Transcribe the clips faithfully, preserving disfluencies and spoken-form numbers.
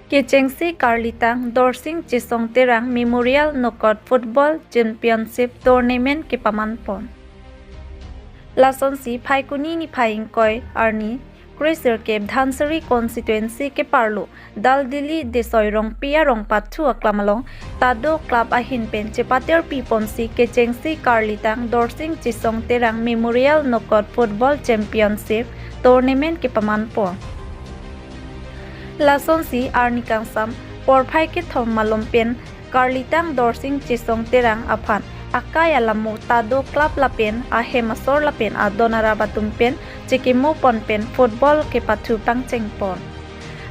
Kechengsi Karlitang Dorsing Chesong Terang Memorial Knockout Football Championship Tournament kepaman pon. Lasonsi Phaikuni niphai ingkoi arni Kresirkep Dhansiri Constituency keparlo Daldili Desoi Rongpi arong pathu aklam along Tado Club ahin pen chepaterpi ponsi kechengsi Karlitang Dorsing Chesong Terang Memorial Knockout Football Championship Tournament kepaman pon. Lasonsi arni kangsam porphai kethom malom pen Karlitang Dorsing Chesong Terang aphan akai alamo Tado Club lapen ahem asor lapen adon arap atum pen chekimo pon pen football kepathu pangcheng pon.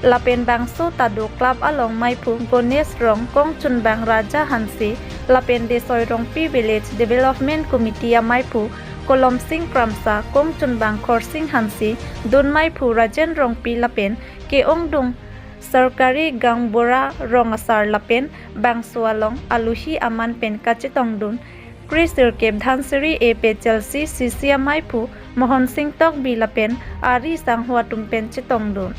Lapen bangso Tado Club along maiphu Gonesh Rong, kongchunbang Raja Hanse, lapen Desoi Rongpi Village Development Committee amaiphu Kolomsing Kramsa, kongchunbang Khorsing Hanse, dun maiphu Rajen Rongpi lapen ke-ongdung Sarkari Gaonbura rong asar lapen bangso along aluhi aman pen kachetongdun Kresirkep Dhansiri APHLC CC amaiphu Mohonsing Tokbi lapen ari sangho atum pen chetongdun.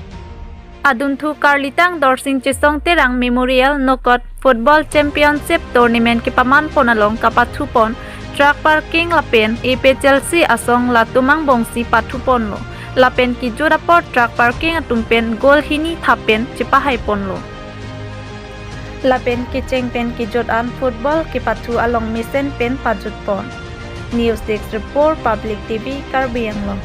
Adunthu Karlitang Dorsing Chesong Terang Memorial Knockout Football Championship Tournament kepaman pon along kapathu pon truck parking lapen APHLC asong latum angbongsi pathu ponlo. Lapen kejut apor truck parking atum pen goal hini thap pen chepahai ponlo. Lapen kecheng pen kejut an football kepathu along mesen pen pajut pon. News Desk Report, Public TV, Karbi Anglong.